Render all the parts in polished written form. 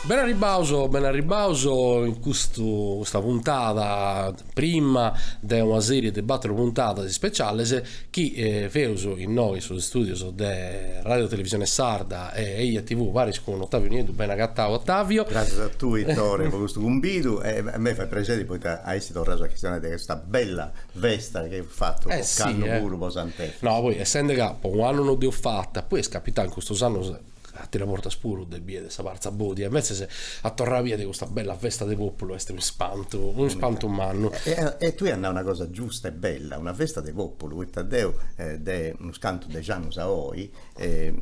Ben arribbaus, ben arribbaus in custu custa puntada prima de una serie de battero puntadas ispeciales chi feus innoi in sos istudios de Radio Televisione Sarda e Eia TV paris cun Ottavio Nieddu, ben agatau Ottavio. Gràtzias a tui Tore po custu cumbidu e a mei fait prexeri poita a essi torraus a chistionai de custa bella festa chi eus fatu ocannu puru po Sant'Efis. No, poi essende ca po un'annu no dd'eus fata, poi est capitau in custos annos Àteras bortas puru de bìere sa partza bodia, invetzes a torrai a bìere custa bella festa de pòpulu est un'ispantu, un'ispantu mannu. E tui as nau una cosa giusta e bella, una festa de pòpulu, poita deu de unus cantu dex'annus a oi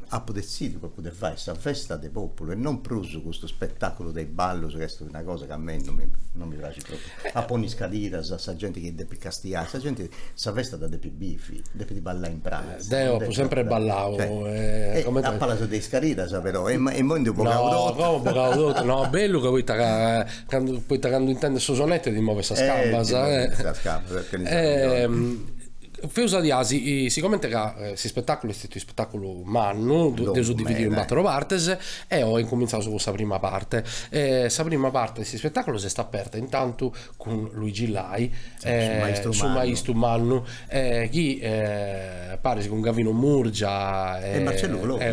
apu detzidiu propriu de fai sa festa de pòpulu e non prus custu spetaculu de is ballus ca est una cosa ca a mei non mi non mi praxit propriu, a ponni is cadiras a sa genti chi depit castiai, sa genti sa festa dda depit bivi, depit ballai in pratza Deo apu sempre ballau e a palas de is cadiras però e immoi nd'eus bogau totu. No, bogau totu, no, bellu ca poita ca candu poita candu intendes su sonete ti moves sas cambas. Eh, ti moves sas cambas, tenis arrexoni. Feus diasi, sigomente ca s'ispetaculu est stetiu ispetaculu mannu, dd'eus dividiu in batoro partes e oi incuminzaus cun sa prima parte. Sa prima parte de s'ispetaculu s'est aperta intantu cun Luigi Lai, su maistu mannu, chi paris cun Gavino Murgia e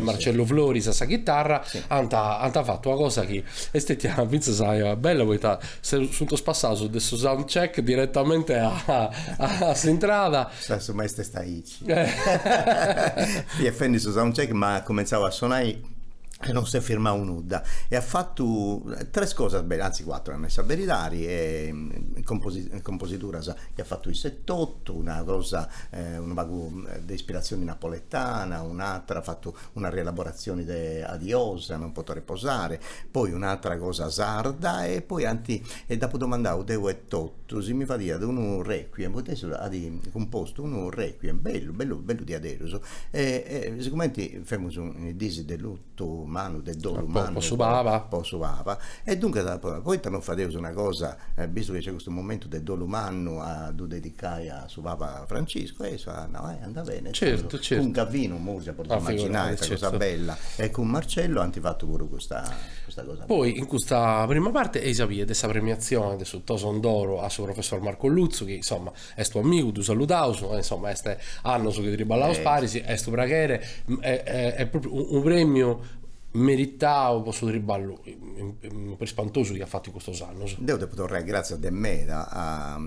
Marcello Floris a sa chitarra ant ant fatu una cosa chi est stetia fintzas bella poita sunt passaus de su sound check direttamente a a s'intrada. Su maistu est aici. Fiat fendi su sound check ma at cumentzau a sonai e non s'est firmau nudda e at fatu tres cosas bellas, anzi cuatru a nai sa beridadi, e composiduras chi at fatu issu etotu, una cosa unu pagu de ispiratzioni napoletana, un'atera at fatu una rielaboratzioni de Adiosa, non poto riposare, poi un'atera cosa sarda e poi ant, e dd'apu domandau deu etotu si mi fadiat unu requiem, poita issu at cumpostu unu requiem bellu bellu bellu diaderus e sigumenti femus in is diis de lutu mannu, de dolu mannu po su paba, po su paba e duncas poita non fadeus una cosa, bistu chi nc'est custu momentu de dolu mannu a ddu dedicai a su paba Franciscu e issu at nau eh andat bene, certu certu, cun Gavinu Murgia podis immaginai ita cosa bella e cun Marcello ant fatu puru custa custa cosa. Poi in custa prima parte eis a biri de sa premiatzione de su Toson d'Oro a su professor Marco Lutzu chi insomma est unu amigu ddu saludaus insomma est annos chi triballaus paris est unu praghere est propriu unu premiu meritau po su triballu ispantosu chi at fatu in custos annus. Deu depu torrai gràtzias de meda a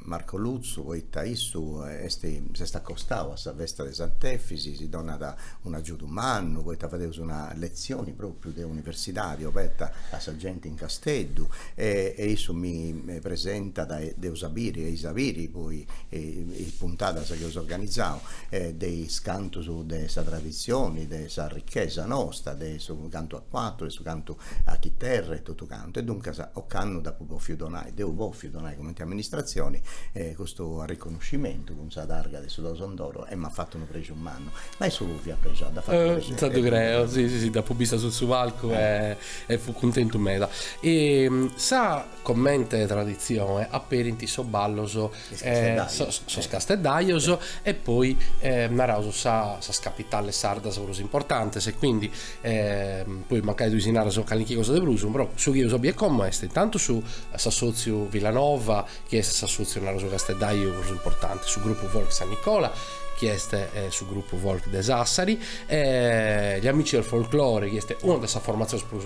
Marco Lutzu poita issu est s'est acostau a sa festa de Sant'Efisi, si donat un'agiudu mannu poita fadeus una letzioni propriu de universidadi oberta a sa genti in Casteddu e issu mi presentat e dd'eus a biri, eis a biri poi is puntadas chi eus organizau de is cantus de sa traditzioni, de sa richesa nosta, de su cantu a cuatru, de su cantu a chiterra e totu cantu e duncas ocannu dd'apu bòfiu donai, dd'eus bòfiu donai cumenti amministratzioni custu arriconnoscimentu cun sa targa de su Toson d'Oro e m'at fatu unu prexu mannu, ma issu fiat prexau, dd'at fatu prexeri. Ddu creo, si si si, dd'apu bista su su palcu e e fut cuntentu meda. E sa comente traditzione aperint sos ballos sos casteddajos e poi naraus sas capitales sardas prus importantes e quindi poi mancai tui si naras calincuna cosa de prus però su chi eus a biri como est intantu su s'assotziu Villanova chi est s'assotziu naraus casteddaju prus importante su gruppu folk San Nicola chi est su gruppu folk de Sassari e gli amici del folklore chi est una de sas formatziones prus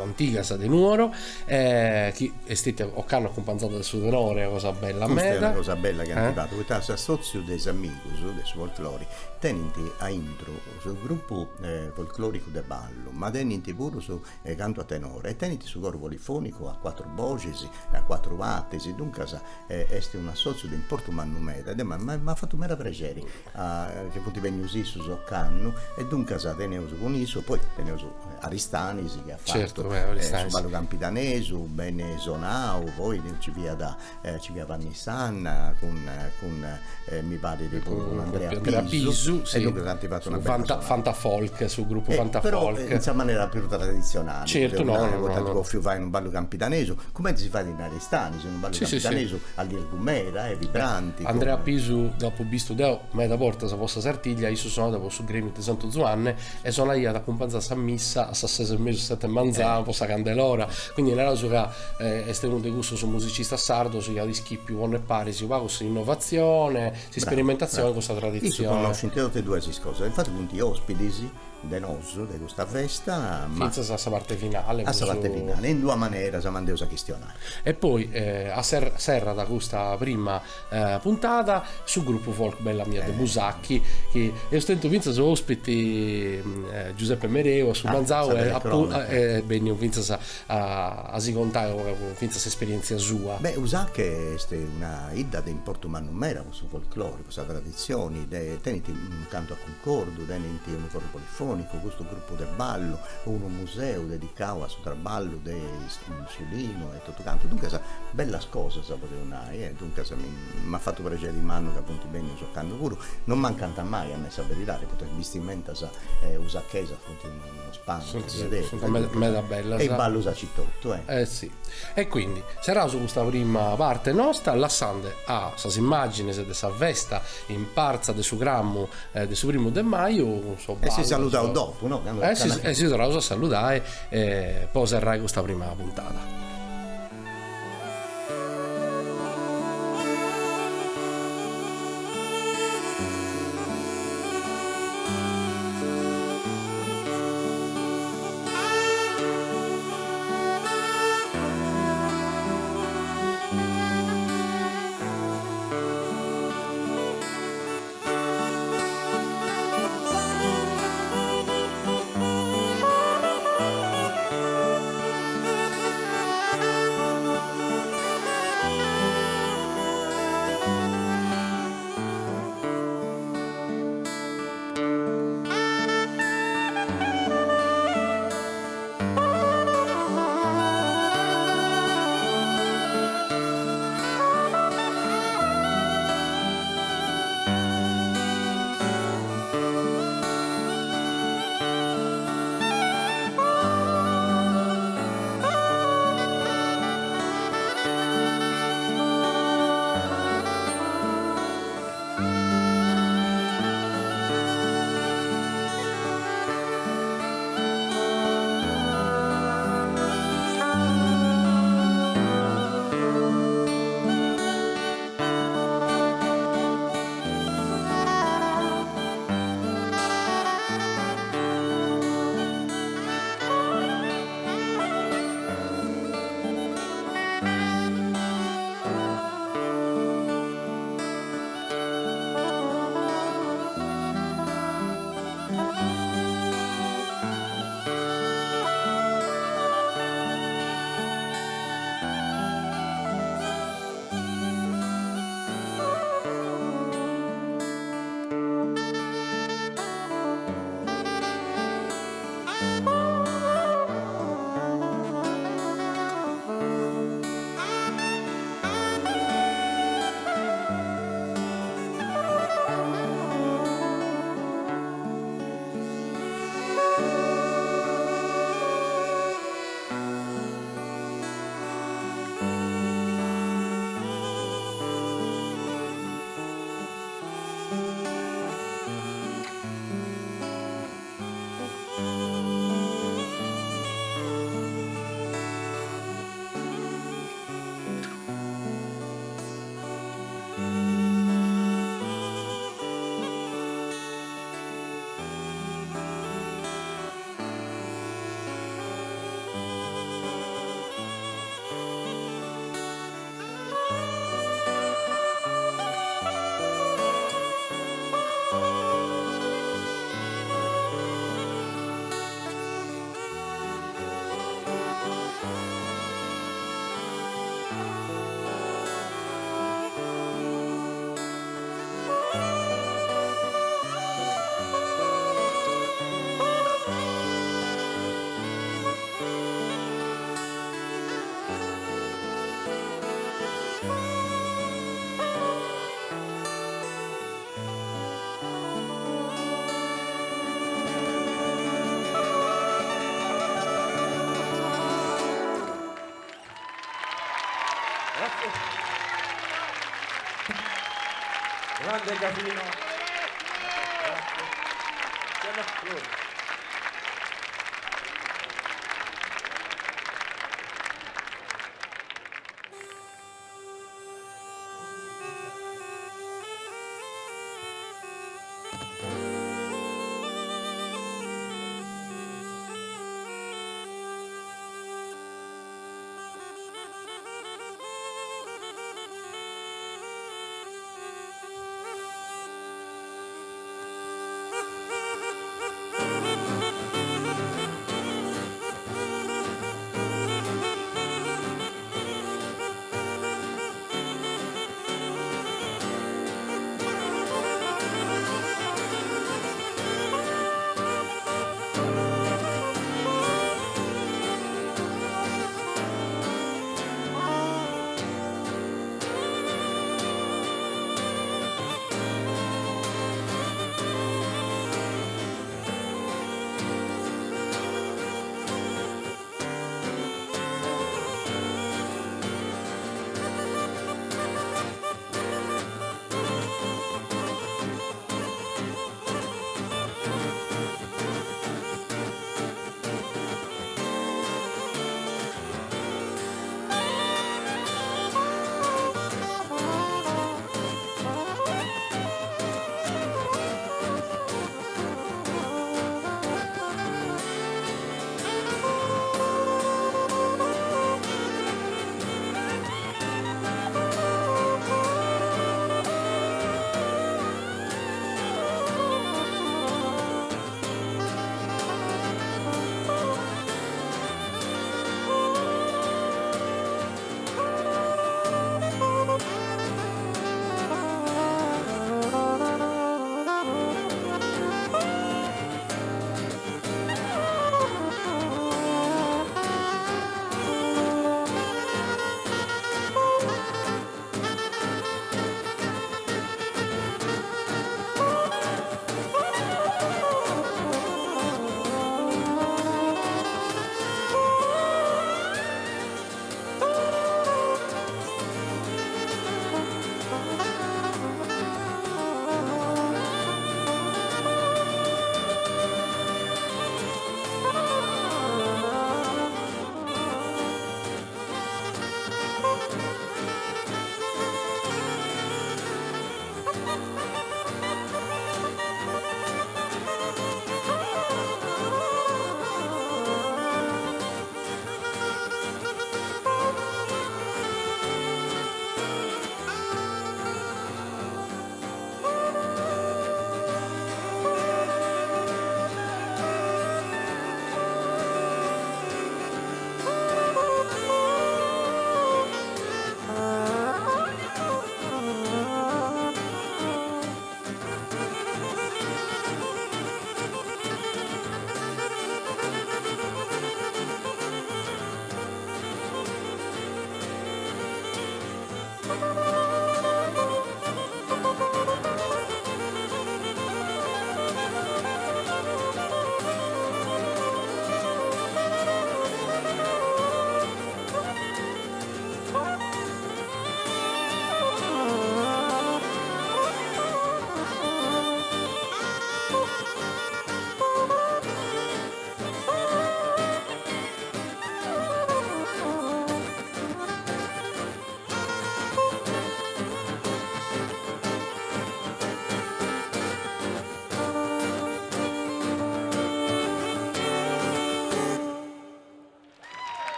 antigas de Nuoro chi est stetia ocannu acumpanzada de su tenore, una cosa bella meda. Custa est una cosa bella chi ant fatu, poita s'assotziu de is amigus de su folklori tenint aintru su gruppu folkloricu de ballu, ma tenint puru su cantu a tenore e tenint su coru polifonicu a cuatru boxis e a cuatru partis, duncas est un'assotziu de importu mannu meda e m'at fatu meda prexeri chi funt bennius issus ocannu e duncas teneus cun issus, poi teneus Aristanis chi at fatu su ballu campidanesu bene sonau, poi nci fiat nci fiat Vanni Sanna cun cun mi parit puru cun Andrea Pisu e duncas ant fatu una bella sonada. Fantafolk, su gruppu Fantafolk. Però in sa manera prus traditzionali, certu no no no, ant bòfiu fai unu ballu campidanesu, cumenti si fait in Aristanis, unu ballu campidanesu allirgu meda e vibranti. Andrea Pisu dd'apu bistu deu meda. meda bortas po sa Sartiglia issu sonat po su gremiu de Santu Zuanne e sonaiat acumpanzat sa missa a sas ses e mesu sete 'e manzanu po sa candelora, quindi naraus ca est unu de cussos musicistas sardos chi at ischipiu ponni paris unu pagu s'innovatzione, s'isperimentatzione cun sa traditzione. Issu connoscint totu e duas is cosas, infati funt ospidis de nosu de custa festa ma Fintzas a sa parte finale. A sa parte finale, in duas maneras ma nd'eus a chistionai. E poi a serrat custa prima puntada su gruppu folk Bella Mia de Busachi chi eus tentu fintzas ospiti Giuseppe Mereu a su manzau e est benniu fintzas a si contai fintzas s'esperientzia sua. Beh, Usache est una 'idda de importu mannu meda po su folclore, po sa traditzioni, tenint unu cantu a cuncordu, tenint unu coru polifonicu, custu gruppu de ballu, unu museu dedicau a su traballu de su linu e totu cantu, duncas bellas cosas podeus nai e duncas m'at fatu prexeri mannu ca funt bennius ocannu puru, non mancant mai a nai sa beridadi poita is bistimentas usachesas funt unu spantu Sunt meda bellas. E is ballus aici totu eh. Eh si. E quindi serraus custa prima parte nosta lassande a sas immagines de sa festa in partza de su Cramu de su primu de maju cun sos ballos. E si saludaus dopu no? E si torraus a saludai po serrai custa prima puntada. Grande Gavino. Marcello Floris.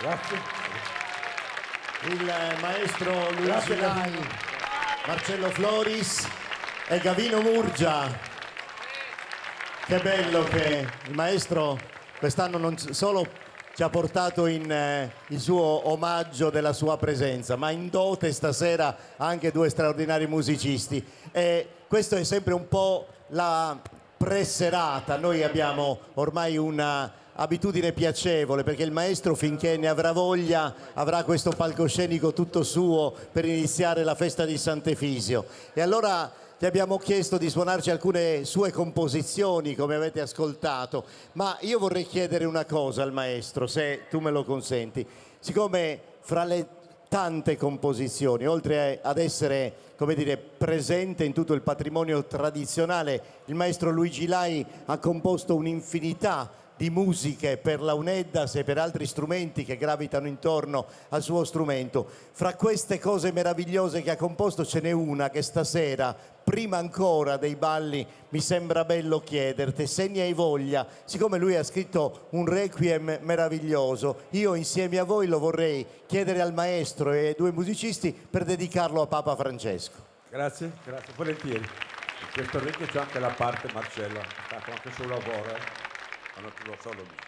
Grazie. Il maestro Luigi Lai, Marcello Floris e Gavino Murgia. Che bello che il maestro quest'anno non solo ci ha portato in, eh, il suo omaggio della sua presenza, ma in dote stasera anche due straordinari musicisti. E questo è sempre un po' la presserata. Noi abbiamo ormai una abitudine piacevole perché il maestro finché ne avrà voglia avrà questo palcoscenico tutto suo per iniziare la festa di Sant'Efisio. E allora gli abbiamo chiesto di suonarci alcune sue composizioni, come avete ascoltato, ma io vorrei chiedere una cosa al maestro, se tu me lo consenti. Siccome fra le... tante composizioni, oltre ad essere, come dire, presente in tutto il patrimonio tradizionale, il maestro Luigi Lai ha composto un'infinità di musiche per launeddas e per altri strumenti che gravitano intorno al suo strumento. Fra queste cose meravigliose che ha composto ce n'è una che stasera, prima ancora dei balli, mi sembra bello chiederti se ne hai voglia, siccome lui ha scritto un requiem meraviglioso, io insieme a voi lo vorrei chiedere al maestro e ai due musicisti per dedicarlo a Papa Francesco. Grazie, grazie, volentieri. In questo requiem c'è anche la parte Marcello, è stato anche suo lavoro, eh? Ma non solo lui.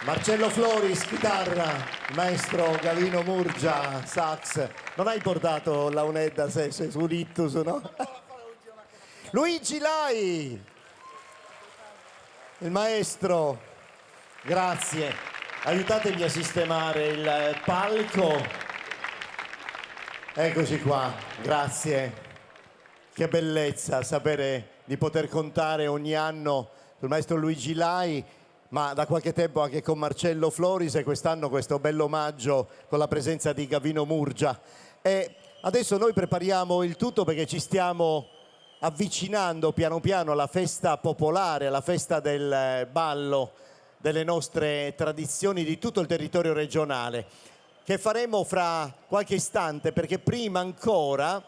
Marcello Floris, chitarra, maestro Gavino Murgia, sax. Non hai portato launedda se sei su Littus, no? Luigi Lai, il maestro, grazie. Aiutatemi a sistemare il palco. Eccoci qua, grazie. Che bellezza sapere di poter contare ogni anno sul maestro Luigi Lai, ma da qualche tempo anche con Marcello Floris e quest'anno questo bello omaggio con la presenza di Gavino Murgia. E Adesso noi prepariamo il tutto perché ci stiamo avvicinando piano piano alla festa popolare, alla festa del ballo delle nostre tradizioni di tutto il territorio regionale, che faremo fra qualche istante perché prima ancora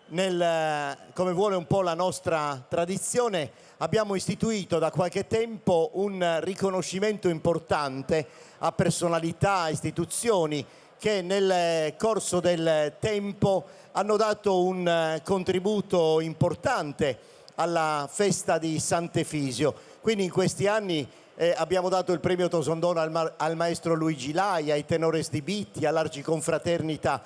nel, come vuole un po' la nostra tradizione, abbiamo istituito da qualche tempo un riconoscimento importante a personalità, istituzioni che nel corso del tempo hanno dato un contributo importante alla festa di Sant'Efisio. Quindi in questi anni abbiamo dato il premio Toson d'Oro al, al maestro Luigi Lai, ai Tenores di Bitti, all'Arciconfraternita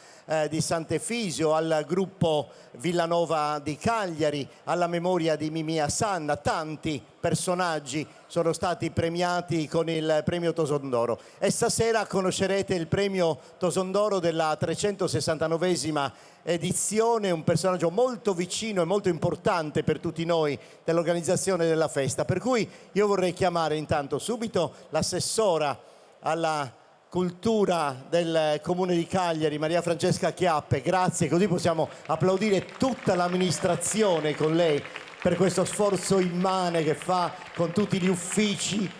di Sant'Efisio, al gruppo Villanova di Cagliari, alla memoria di Mimia Sanna, tanti personaggi sono stati premiati con il premio Toson d'Oro. E stasera conoscerete il premio Toson d'Oro della 369esima edizione, un personaggio molto vicino e molto importante per tutti noi dell'organizzazione della festa. Per cui io vorrei chiamare intanto subito l'assessora alla cultura del Comune di Cagliari, Maria Francesca Chiappe, grazie, così possiamo applaudire tutta l'amministrazione con lei per questo sforzo immane che fa con tutti gli uffici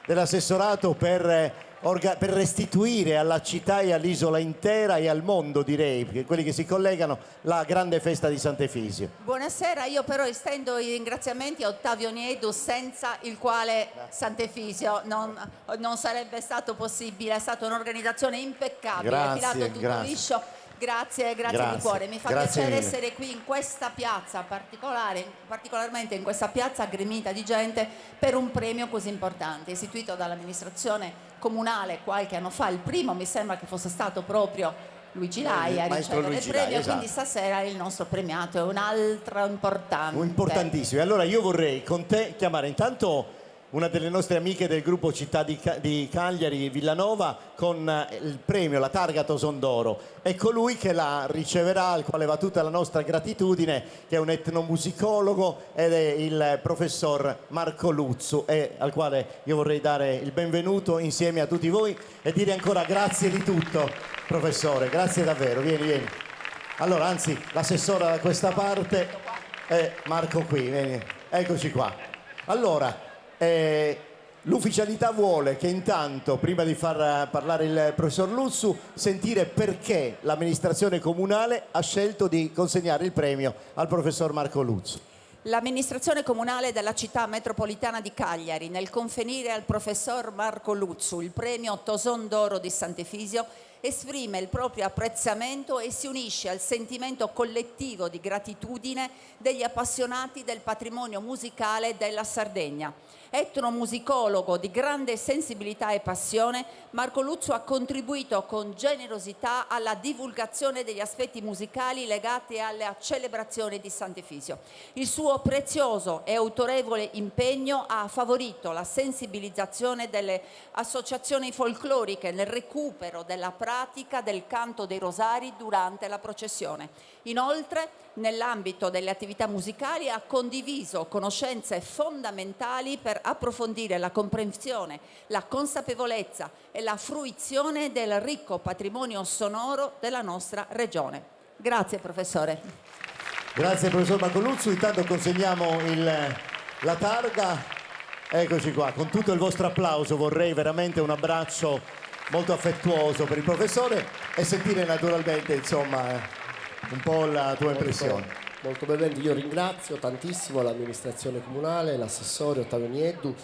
dell'assessorato per per restituire alla città e all'isola intera e al mondo, direi, perché quelli che si collegano, la grande festa di Sant'Efisio. Buonasera, io però estendo i ringraziamenti a Ottavio Nieddu, senza il quale Sant'Efisio non, non sarebbe stato possibile, è stata un'organizzazione impeccabile, Grazie, è filato tutto grazie. liscio. Grazie, grazie di Grazie, cuore. Mi fa grazie piacere mille. essere qui in questa piazza particolare, particolarmente in questa piazza gremita di gente per un premio così importante, istituito dall'amministrazione comunale qualche anno fa. Il primo mi sembra che fosse stato proprio Luigi Lai a Il maestro ricevere il Luigi Lai, premio, esatto. quindi stasera il nostro premiato è un altro importante. Importantissimo. E allora io vorrei con te chiamare intanto una delle nostre amiche del gruppo Città di, di Cagliari, Villanova, con il premio, la targa Toson d'Oro. È colui che la riceverà, al quale va tutta la nostra gratitudine, che è un etnomusicologo ed è il professor Marco Lutzu, e al quale io vorrei dare il benvenuto insieme a tutti voi e dire ancora grazie di tutto, professore, grazie davvero, vieni, vieni. Allora, anzi, l'assessora da questa parte e Marco qui, vieni. Eccoci qua. Allora, l'ufficialità vuole che intanto, prima di far parlare il professor Lutzu, sentire perché l'amministrazione comunale ha scelto di consegnare il premio al professor Marco Lutzu. L'amministrazione comunale della città metropolitana di Cagliari, nel conferire al professor Marco Lutzu il premio Toson d'Oro di Sant'Efisio, esprime il proprio apprezzamento e si unisce al sentimento collettivo di gratitudine degli appassionati del patrimonio musicale della Sardegna. Etnomusicologo di grande sensibilità e passione, Marco Lutzu ha contribuito con generosità alla divulgazione degli aspetti musicali legati alla celebrazione di Sant'Efisio. Il suo prezioso e autorevole impegno ha favorito la sensibilizzazione delle associazioni folcloriche nel recupero della pratica del canto dei rosari durante la processione. Inoltre, nell'ambito delle attività musicali ha condiviso conoscenze fondamentali per approfondire la comprensione, la consapevolezza e la fruizione del ricco patrimonio sonoro della nostra regione. Grazie professore. Grazie professor Marco Lutzu, intanto consegniamo la targa, eccoci qua, con tutto il vostro applauso vorrei veramente un abbraccio molto affettuoso per il professore e sentire naturalmente insomma un po' la tua impressione. Molto, molto brevemente, io ringrazio tantissimo l'amministrazione comunale, l'assessore Ottavio Nieddu.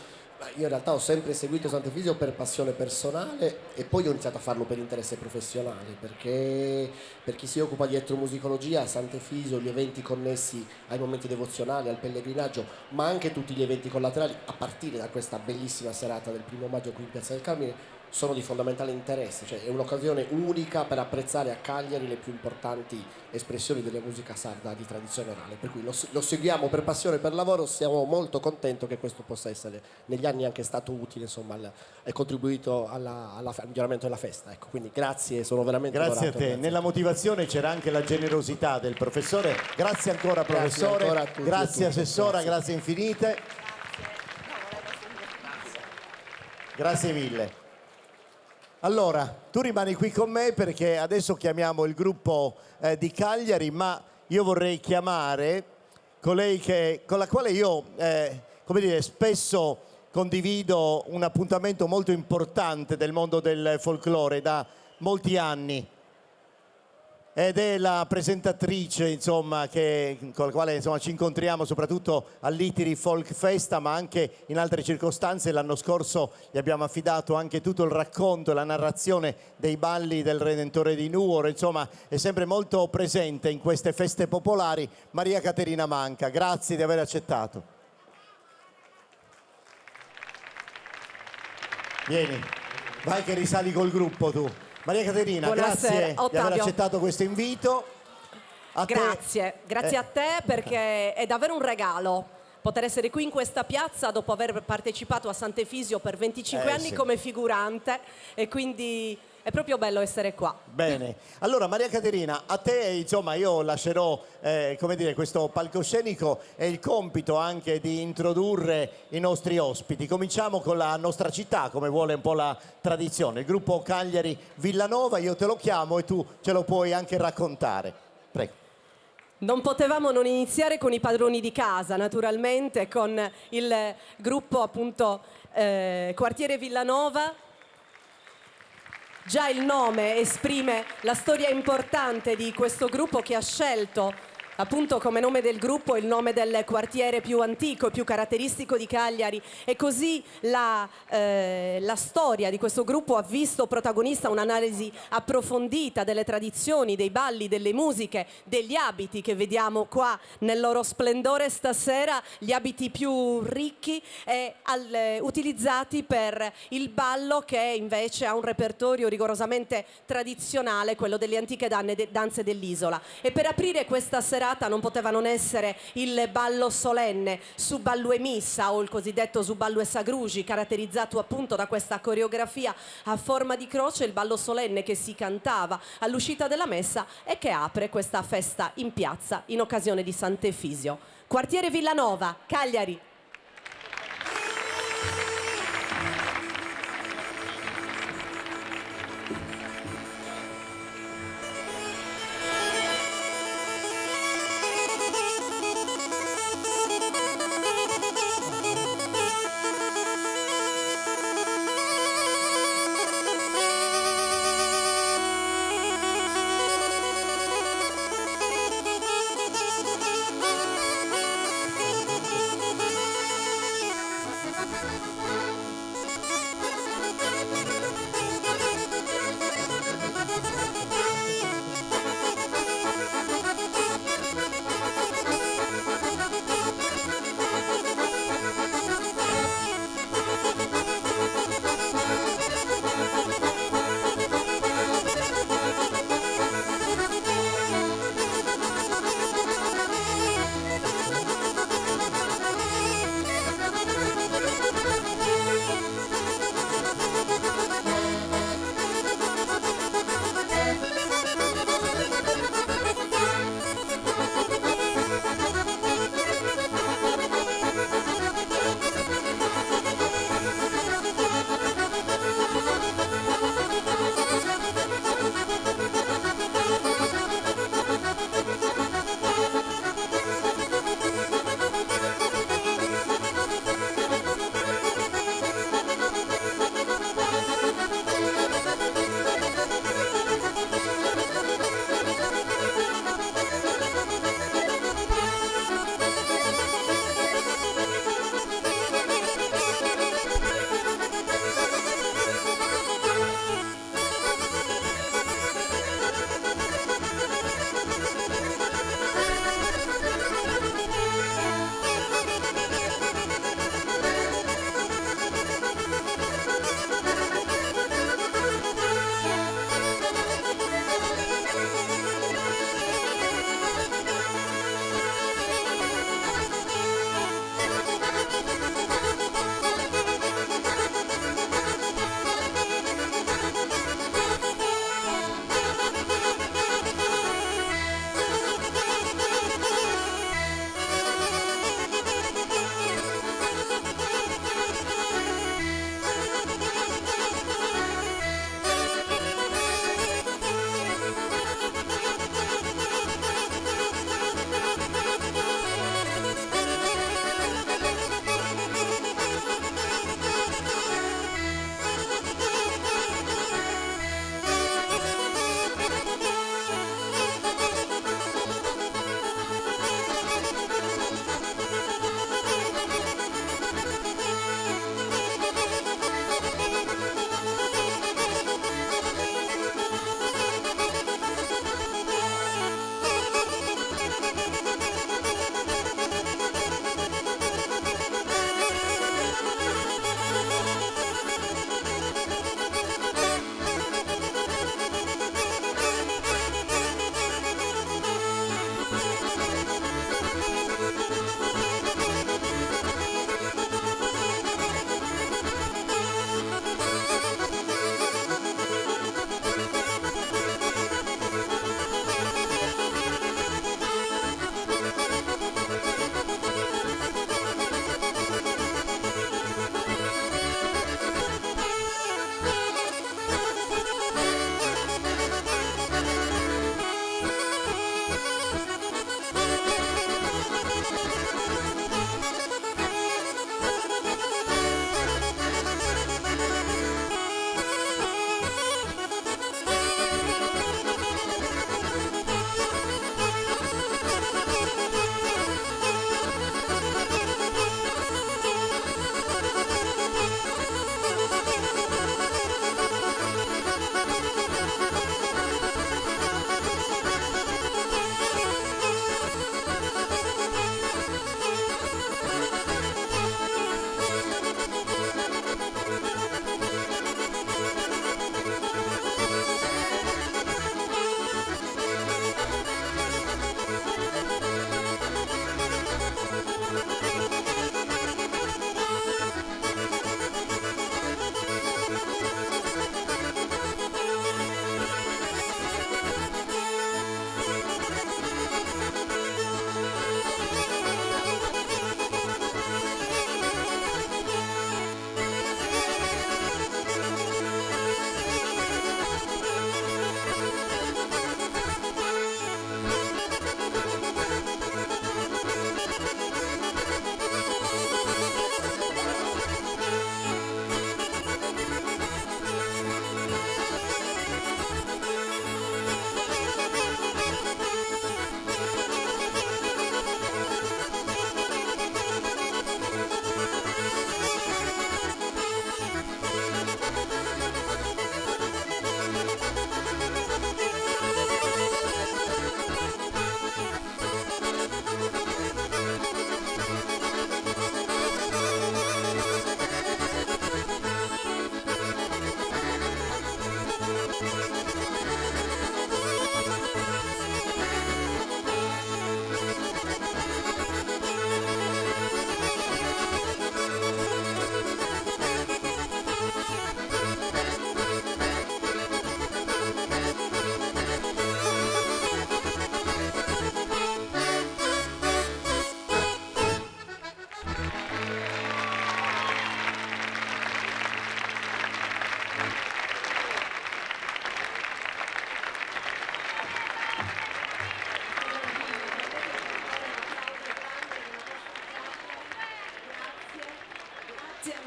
Io in realtà ho sempre seguito Sant'Efisio per passione personale e poi ho iniziato a farlo per interesse professionale, perché per chi si occupa di etnomusicologia, Sant'Efisio, gli eventi connessi ai momenti devozionali, al pellegrinaggio, ma anche tutti gli eventi collaterali, a partire da questa bellissima serata del 1° maggio qui in Piazza del Carmine, sono di fondamentale interesse, è un'occasione unica per apprezzare a Cagliari le più importanti espressioni della musica sarda di tradizione orale, per cui lo seguiamo per passione e per lavoro, siamo molto contenti che questo possa essere negli anni anche stato utile, insomma, e contribuito al miglioramento della festa, ecco, quindi grazie, sono veramente Grazie a onorato, te. grazie. Nella motivazione c'era anche la generosità del professore, grazie ancora Grazie professore, ancora a tutti e grazie tutte. assessora, Grazie. grazie infinite. Grazie mille. Allora, tu rimani qui con me perché adesso chiamiamo il gruppo eh, di Cagliari, ma io vorrei chiamare colei che, con la quale io, eh, come dire, spesso condivido un appuntamento molto importante del mondo del folklore da molti anni ed è la presentatrice insomma, che, con la quale insomma, ci incontriamo soprattutto all'Itiri Folk Festa ma anche in altre circostanze. L'anno scorso gli abbiamo affidato anche tutto il racconto e la narrazione dei balli del Redentore di Nuoro, insomma è sempre molto presente in queste feste popolari Maria Caterina Manca. Grazie di aver accettato. Vieni, vai che risali col gruppo tu. Maria Caterina, Buonasera, grazie di aver Ottavio. accettato questo invito. A te- Grazie, grazie Eh. a te perché è davvero un regalo poter essere qui in questa piazza dopo aver partecipato a Sant'Efisio per 25 Eh, anni sì. come figurante e quindi è proprio bello essere qua. Bene, allora Maria Caterina, a te insomma io lascerò eh, come dire, questo palcoscenico e il compito anche di introdurre i nostri ospiti. Cominciamo con la nostra città, come vuole un po' la tradizione, il gruppo Cagliari Villanova, io te lo chiamo e tu ce lo puoi anche raccontare. Prego. Non potevamo non iniziare con i padroni di casa, naturalmente, con il gruppo appunto eh, Quartiere Villanova. Già il nome esprime la storia importante di questo gruppo che ha scelto appunto come nome del gruppo il nome del quartiere più antico e più caratteristico di Cagliari e così la, eh, la storia di questo gruppo ha visto protagonista un'analisi approfondita delle tradizioni, dei balli, delle musiche, degli abiti che vediamo qua nel loro splendore stasera, gli abiti più ricchi e al, eh, utilizzati per il ballo che invece ha un repertorio rigorosamente tradizionale, quello delle antiche danne, de, danze dell'isola. E per aprire questa serata non poteva non essere il ballo solenne su ballo e missa o il cosiddetto su ballo e sagrugi, caratterizzato appunto da questa coreografia a forma di croce, il ballo solenne che si cantava all'uscita della messa e che apre questa festa in piazza in occasione di Sant'Efisio. Quartiere Villanova, Cagliari. Thank you.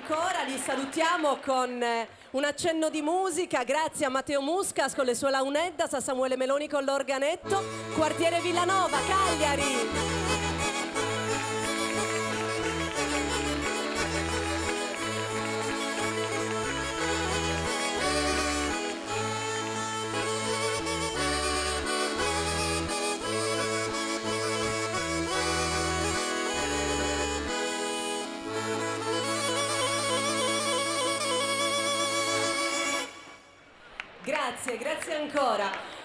ancora, li salutiamo con un accenno di musica, grazie a Matteo Muscas con le sue launeddas, a Samuele Meloni con l'organetto, quartiere Villanova, Cagliari. Grazie, grazie ancora.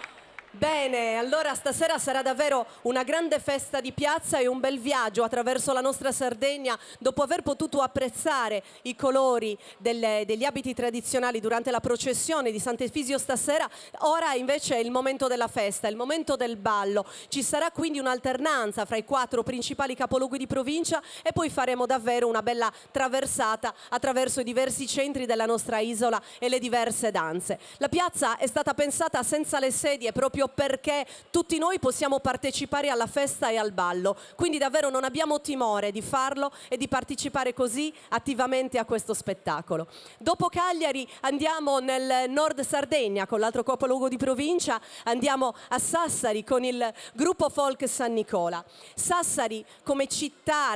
Bene, allora stasera sarà davvero una grande festa di piazza e un bel viaggio attraverso la nostra Sardegna dopo aver potuto apprezzare i colori delle, degli abiti tradizionali durante la processione di Sant'Efisio stasera. Ora invece è il momento della festa, il momento del ballo. Ci sarà quindi un'alternanza fra i quattro principali capoluoghi di provincia e poi faremo davvero una bella traversata attraverso i diversi centri della nostra isola e le diverse danze. La piazza è stata pensata senza le sedie proprio perché tutti noi possiamo partecipare alla festa e al ballo, quindi davvero non abbiamo timore di farlo e di partecipare così attivamente a questo spettacolo. Dopo Cagliari andiamo nel nord Sardegna con l'altro capoluogo di provincia, andiamo a Sassari con il gruppo folk San Nicola. Sassari come città,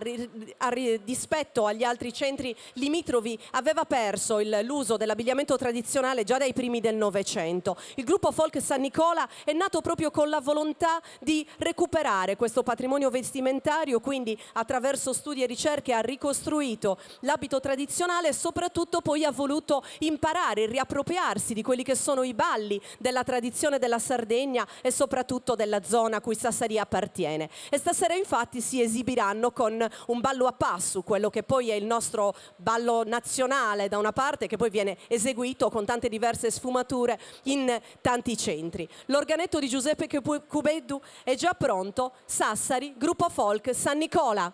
rispetto agli altri centri limitrofi, aveva perso l'uso dell'abbigliamento tradizionale già dai primi del Novecento. Il gruppo folk San Nicola è nato proprio con la volontà di recuperare questo patrimonio vestimentario, quindi attraverso studi e ricerche ha ricostruito l'abito tradizionale e soprattutto poi ha voluto imparare e riappropriarsi di quelli che sono i balli della tradizione della Sardegna e soprattutto della zona a cui Sassari appartiene. E stasera infatti si esibiranno con un ballo a passu, quello che poi è il nostro ballo nazionale da una parte, che poi viene eseguito con tante diverse sfumature in tanti centri. L'organetto di Giuseppe Cubeddu è già pronto, Sassari, gruppo folk San Nicola.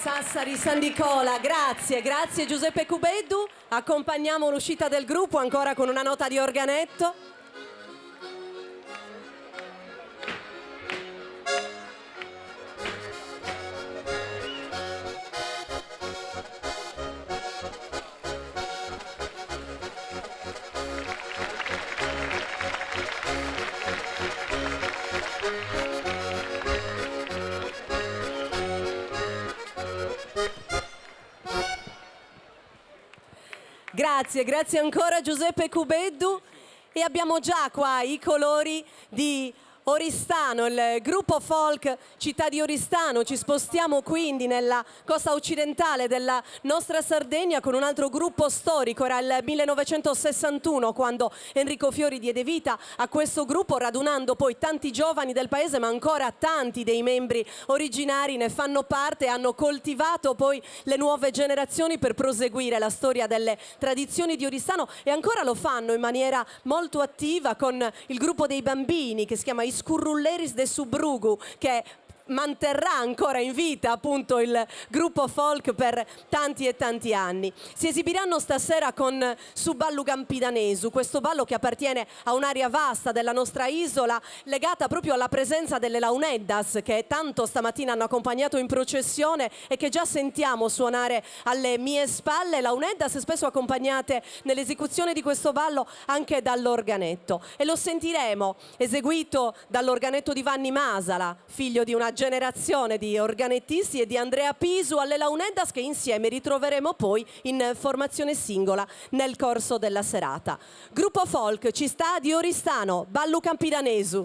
Sassari San Nicola, grazie, grazie Giuseppe Cubeddu. Accompagniamo l'uscita del gruppo ancora con una nota di organetto. Grazie, grazie ancora Giuseppe Cubeddu. E abbiamo già qua i colori di Oristano, il gruppo folk Città di Oristano. Ci spostiamo quindi nella costa occidentale della nostra Sardegna con un altro gruppo storico. Era il 1961 quando Enrico Fiori diede vita a questo gruppo, radunando poi tanti giovani del paese, ma ancora tanti dei membri originari ne fanno parte e hanno coltivato poi le nuove generazioni per proseguire la storia delle tradizioni di Oristano e ancora lo fanno in maniera molto attiva con il gruppo dei bambini che si chiama Is Currulleris de su Brugu, che manterrà ancora in vita appunto il gruppo folk per tanti e tanti anni. Si esibiranno stasera con Su Ballu Campidanesu, questo ballo che appartiene a un'area vasta della nostra isola legata proprio alla presenza delle launeddas che tanto stamattina hanno accompagnato in processione e che già sentiamo suonare alle mie spalle, launeddas spesso accompagnate nell'esecuzione di questo ballo anche dall'organetto. E lo sentiremo eseguito dall'organetto di Vanni Masala, figlio di una generazione di organettisti, e di Andrea Pisu alle launeddas, che insieme ritroveremo poi in formazione singola nel corso della serata. Gruppo folk Città di Oristano, Ballu Campidanesu.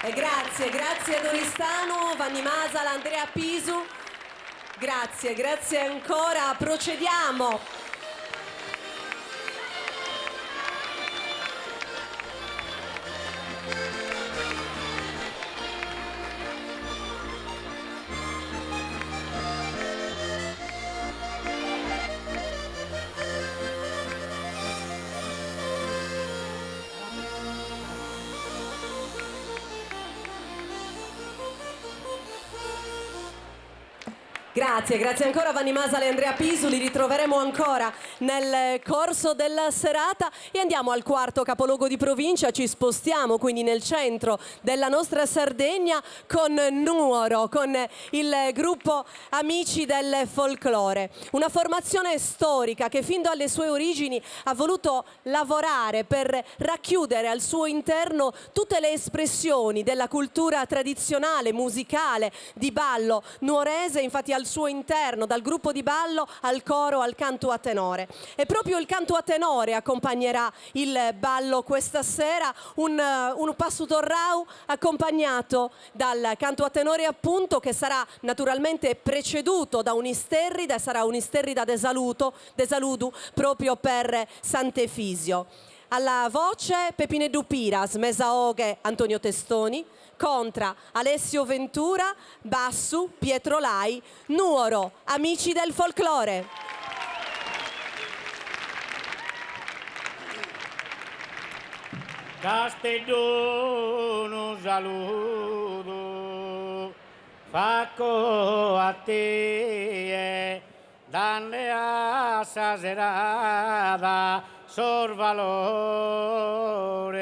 E grazie, grazie ad Oristano, Vanni Masala, Andrea Pisu. Grazie, grazie ancora. Procediamo. Grazie, grazie ancora Vanni Masala e Andrea Pisu, li ritroveremo ancora nel corso della serata e andiamo al quarto capoluogo di provincia, ci spostiamo quindi nel centro della nostra Sardegna con Nuoro, con il gruppo Amici del Folklore, una formazione storica che fin dalle sue origini ha voluto lavorare per racchiudere al suo interno tutte le espressioni della cultura tradizionale, musicale, di ballo nuorese, infatti al suo interno, dal gruppo di ballo al coro, al canto a tenore. E proprio il canto a tenore accompagnerà il ballo questa sera, un, un passu torrau accompagnato dal canto a tenore appunto che sarà naturalmente preceduto da un'isterrida, sarà un'isterrida de saluto, de saludu proprio per Sant'Efisio. Alla voce Pepineddu Piras, mesa 'oghe Antonio Testoni, contra Alessio Ventura, bassu Pietro Lai, Nuoro, amici del folklore. Casteddu unu saludu faco a tie Dande a sa serada sos valores.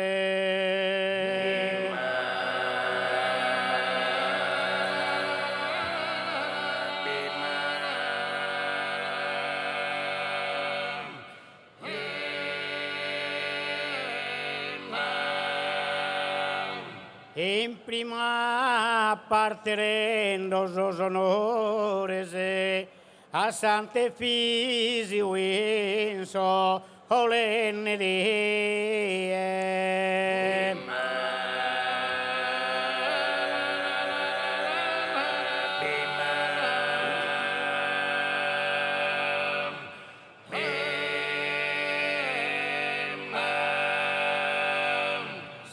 In prima parte rendo sos onores A Sant'Efisiu in solenne die.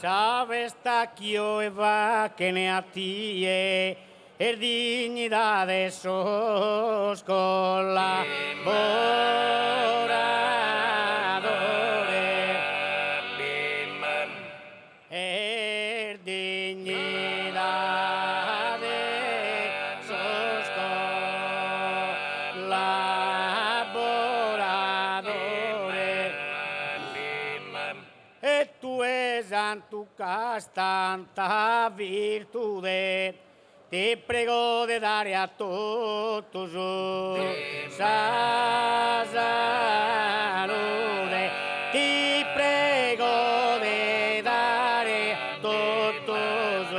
Sa festa chi oe faghen a tie Est digna de sos collaboradores. Est dignidade sos collaboradores. E tue santu ch'as tanta virtude Ti prego de dare a totus sa salude Ti prego de dare a totus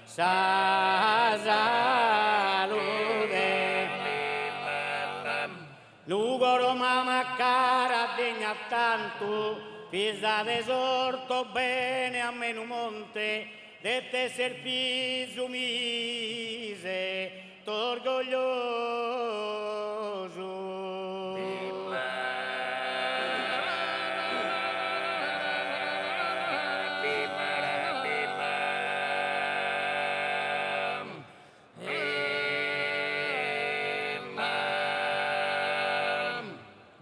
sa salude. Nugoro mama cara digna tantu Fiza de s'Ortobene amenu monte De t'esser fizu mi sento orgogliosu.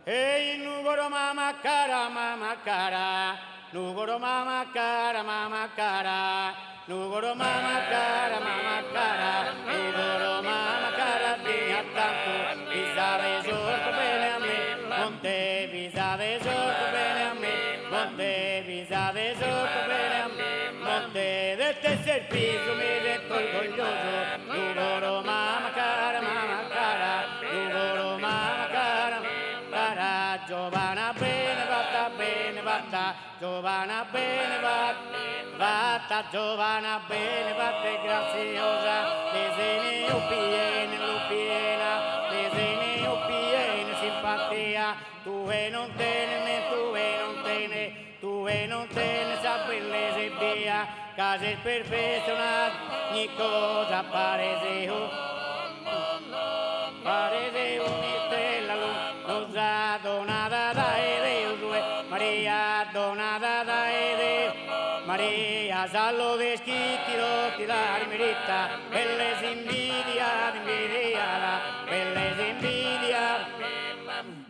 Ei Nugoro mama cara, mama cara, Nugoro mama cara, mama cara, Nugoro mama cara, mama cara, Nugoro mama cara, digna tantu, fiza de s'Ortobene a me, monte, fiza de s'Ortobene a me, monte, fiza de s'Ortobene a me, monte, de t'esser fizu mi sento orgogliosu, Nugoro mama cara, mama cara, Nugoro mama cara, cara, giovana bene fatta, bene fatta, giovana bene fatta, fatta, giovana bene fatta e graziosa, de zeniu pienu, piena, de zeniu pienu simpatia, tue non tene, tue non tene, tue. Tue non tenes sa bellesa ebbia ca ses perfezionada ogni cosa pares pares un'istella luminosa donada dae Deus e Maria donada dae Deus Maria sa lode chi ti do ti la merita bellesa imbidiada imbidiada bellesa imbidiada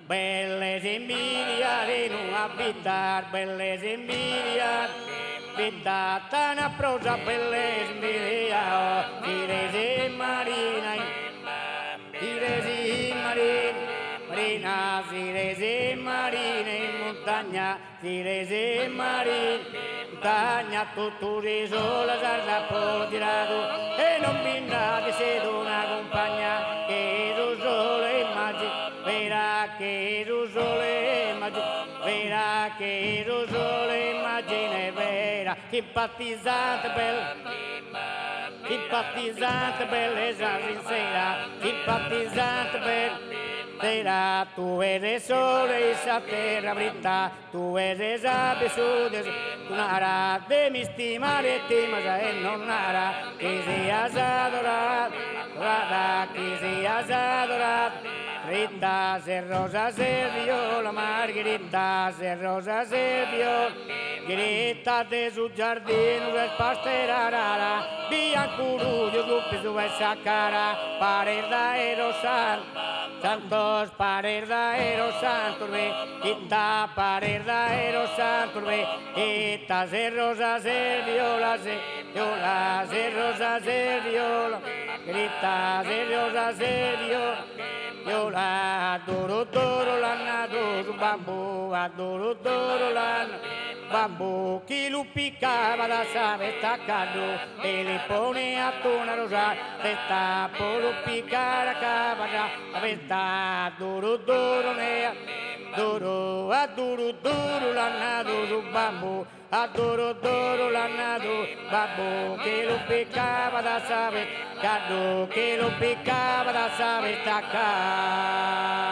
Bellesa imbidiada in una bidda bellesa imbidiada bidda t'ana pro sa bellesa imbidiadu ti desi marina ti desi marina marina si desi marina in montagna si desi marina montagna totu s'isola sarda apo giradu e non bi nd'at essidu una cumpagna che su sole immagine Vera che su sole immagine vera che su sole immagine vera simpatizzante bella simpatizzante bellesa sincera simpatizzante bella Sera tue ses sole in sa terra fritta tue ses abesu de tu nara de m'istimare timas e non nara chi sias adorada adorada chi sias adorada Rita ses rosa ses viola Margherita ses rosa ses viola Margherita de su giardinu ses pastera rara biancu ruju su pisu e sa cara pares dae sos santos pares dae sos santos Rita pares dae sos santos Rita ses rosa ses viola ses viola ses rosa ses viola Margherita ses rosa ses viola viola a duru duru l'at nadu su babbu a duru duru l'at babbu chi lu picabat a sa festa a caddu e li poniat una rosa in testa po lu picare a cabaddu a festa a duru duru nea duru a duru duru l'at nadu su babbu A duru duru l'at nadu babbu chi lu picabat a sa festa a caddu chi lu picabat a sa festa a caddu.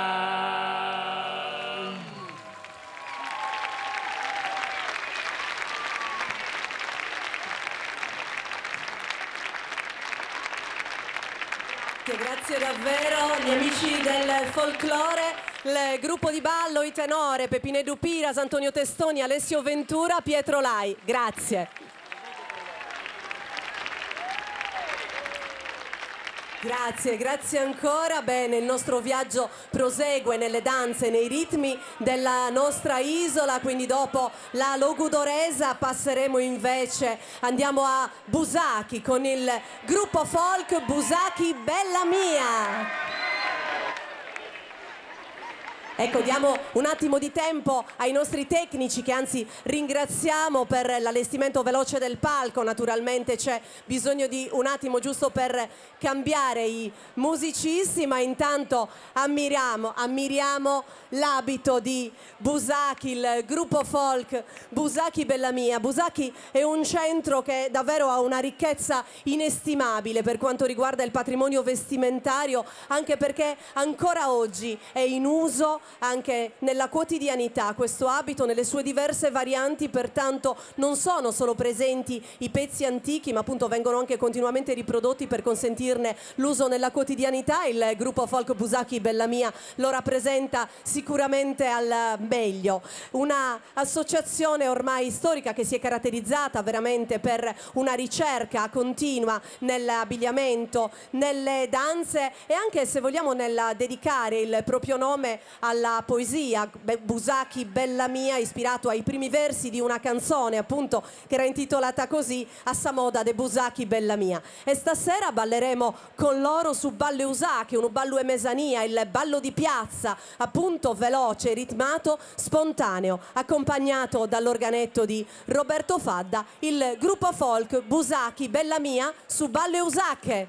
Grazie davvero gli amici del folklore. Il gruppo di ballo, i tenore, Pepineddu Piras, Antonio Testoni, Alessio Ventura, Pietro Lai. Grazie. Grazie, grazie ancora. Bene, il nostro viaggio prosegue nelle danze, nei ritmi della nostra isola, quindi dopo la Logudoresa passeremo invece, andiamo a Busachi con il gruppo folk Busachi Bella Mia. Ecco, diamo un attimo di tempo ai nostri tecnici che anzi ringraziamo per l'allestimento veloce del palco. Naturalmente c'è bisogno di un attimo giusto per cambiare i musicisti, ma intanto ammiriamo, ammiriamo l'abito di Busachi, il gruppo folk Busachi Bella Mia. Busachi è un centro che davvero ha una ricchezza inestimabile per quanto riguarda il patrimonio vestimentario, anche perché ancora oggi è in uso anche nella quotidianità questo abito nelle sue diverse varianti, pertanto non sono solo presenti i pezzi antichi, ma appunto vengono anche continuamente riprodotti per consentirne l'uso nella quotidianità. Il gruppo folk Busachi Bella Mia lo rappresenta sicuramente al meglio. Una associazione ormai storica che si è caratterizzata veramente per una ricerca continua nell'abbigliamento, nelle danze e anche, se vogliamo, nel dedicare il proprio nome alla poesia. Busachi Bella Mia, ispirato ai primi versi di una canzone appunto che era intitolata così, A sa moda de Busachi Bella Mia. E stasera balleremo con loro su Balle Usachi, un ballo e mesania, il ballo di piazza, appunto veloce, ritmato, spontaneo, accompagnato dall'organetto di Roberto Fadda, il gruppo folk Busachi Bella Mia su Balle Usache.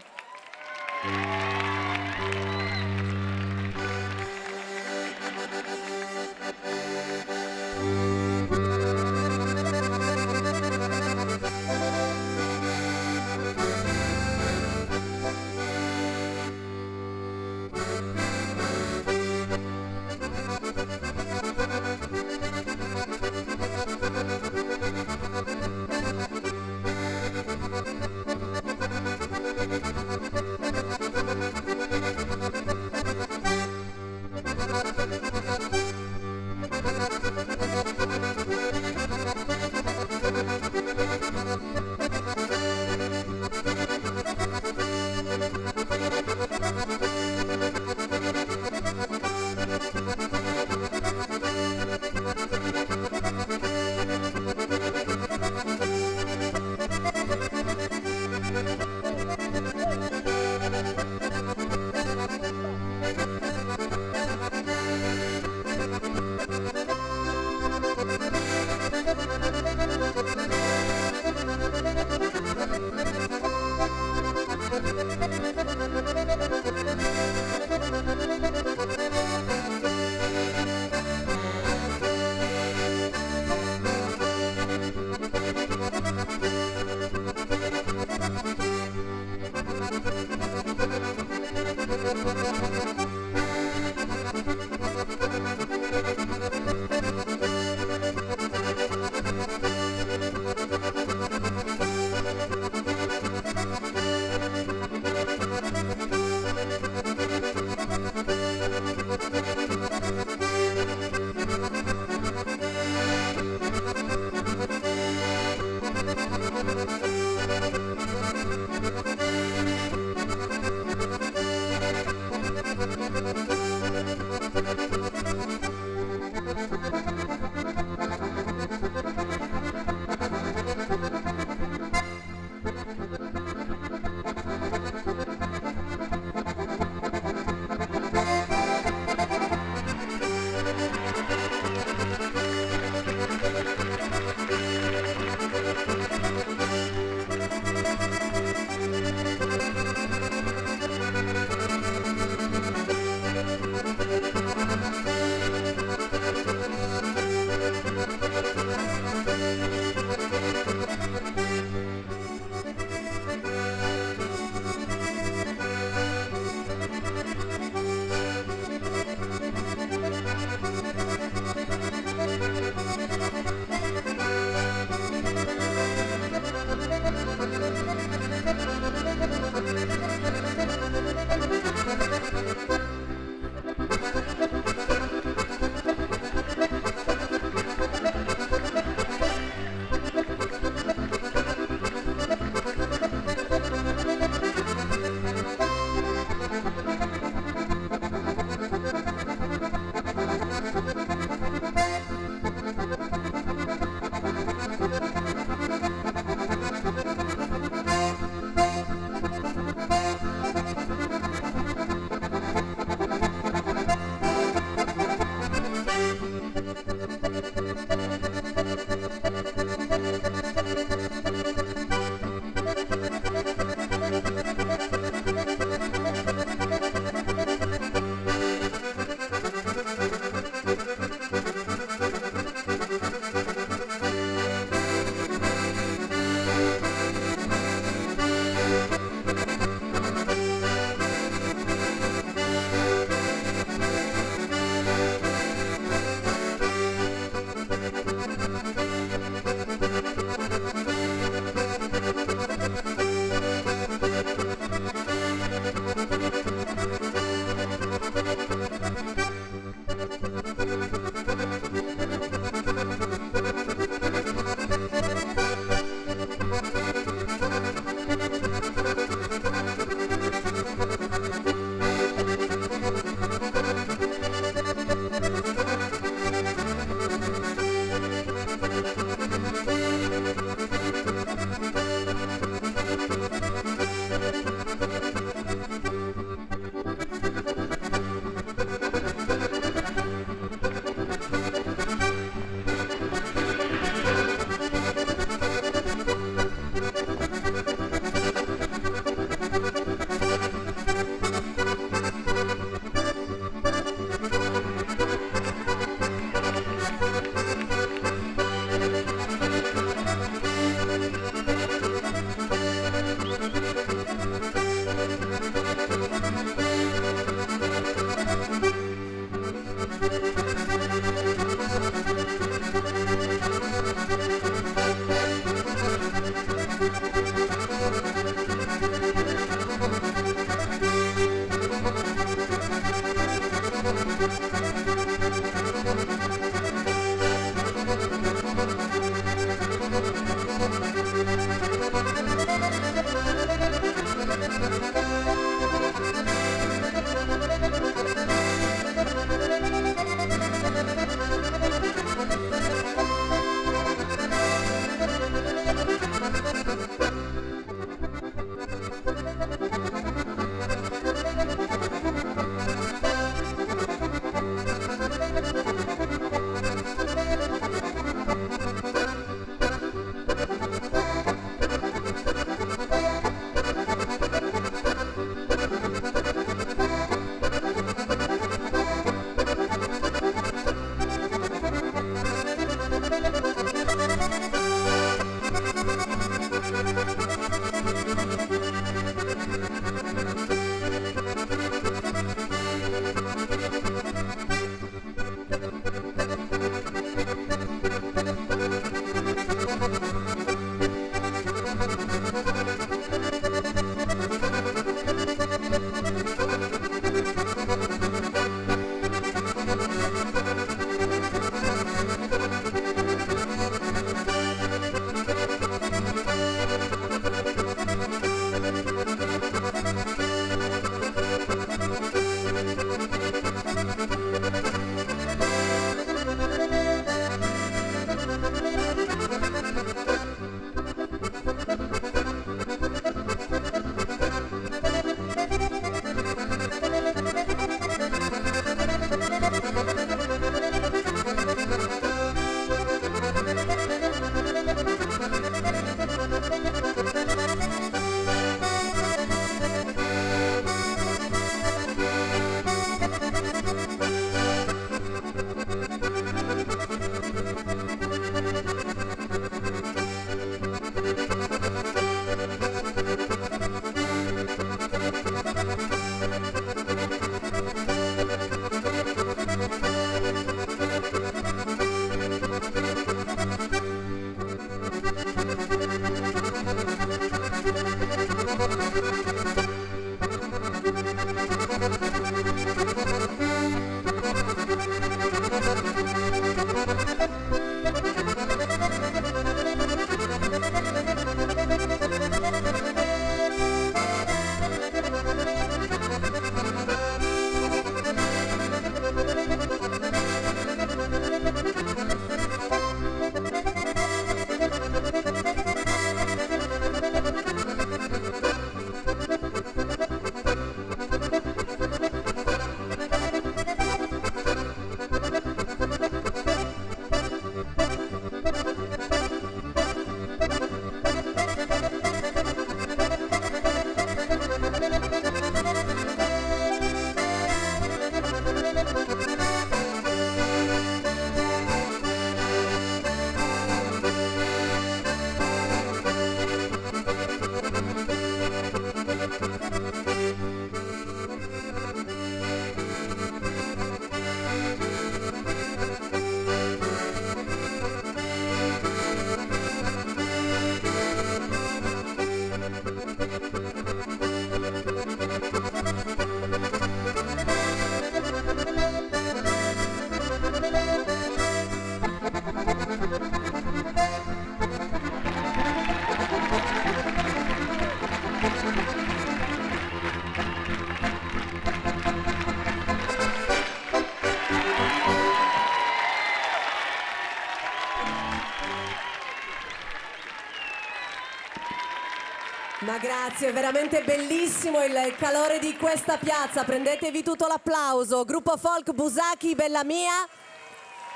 Ma grazie, è veramente bellissimo il calore di questa piazza. Prendetevi tutto l'applauso. Gruppo Folk Busachi, bella mia.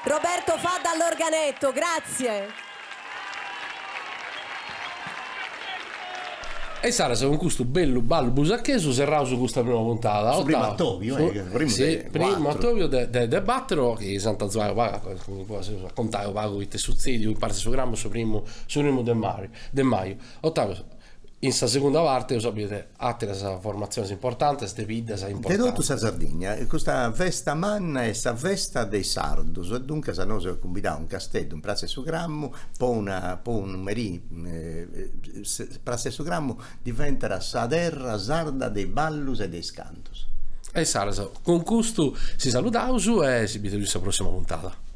Roberto Fadda all'organetto, grazie. E insaras cun custu bellu ballu busachesu serraus custa prima puntada. Su primu atobiu, eh, primu sì, de primu atobiu de de de battero chi s'ant azuai pagu a contai u' pagu ite est sutzediu in Pratza 'e su Cramu su primu su primu de maju de maju. Ottavio, in sa segunda parte eus a biri àteras formatziones importantes de biddas importantes. De totu sa Sardigna. Custa festa manna est sa festa de is sardus e duncas nosu eus cumbidau in Casteddu in Pratza 'e su Cramu po una po unu merì Pratza 'e su Cramu diventat sa terra sarda de is ballus e de is cantus. E insaras cun custu si saludaus e si bideus in sa prossima puntada.